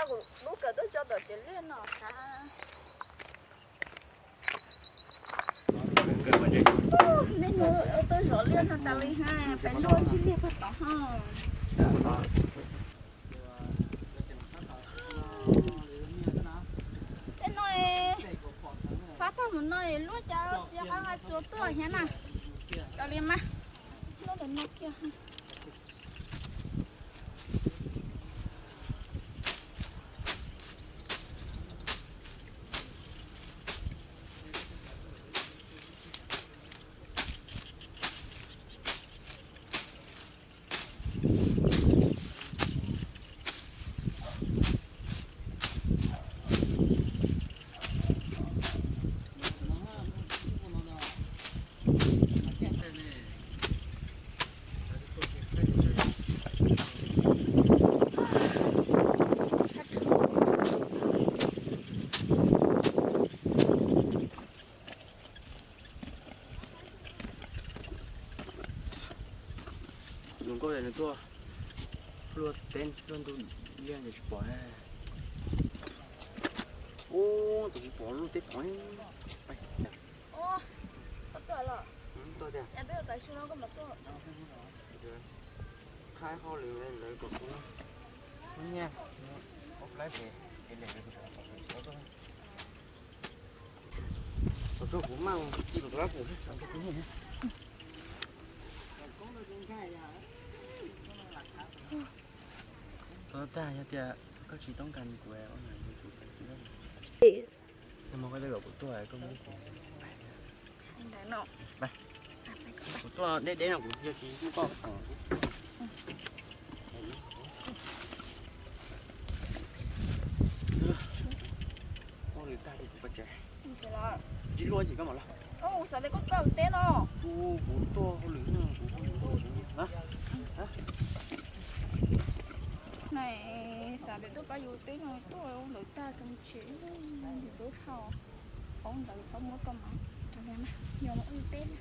Kuv lub kawm tuaj tso tom tsev liaj no xav. Nej hnub tuaj zov liaj no tas li ha, peb luaj ntsis liaj puag tod ho. Tej no fab tag mus no luaj cas tsis nqa txuas tuaj thiab na. Kav liam mas, luaj ntawm no kiag. Zoo nkauj li nws tuaj luaj teb luaj ntug liaj ntawd tsis pom. Ub, tus tsis pom luaj teb pom. Qhaib hauj lwm lawv kom kuv nyiaj ob plaub pem es lem. Tau kuv maj ci tus tab pum. Tag yog tias koj tsis toob kas kuv ua no kuv tsis toob. Nag hmo koj twb kom kuv tuaj koj muab kuv. Kuv tuaj deb deb no kuv yog tsis muaj koj. Hauj lwm tag li kuv pais tsev. Tsis luaj ces koj mam los. Xav tias koj tuaj ua teb no. Kuv, kuv tuaj hauj lwm no, kuv hauj lwm tuaj. Xav tias tuaj pab yuav teb no tuaj ua ntawd tag tseem tshem ntawd dhau. Hauv ntawd txhob muab rau mas, yog mus ua teb na.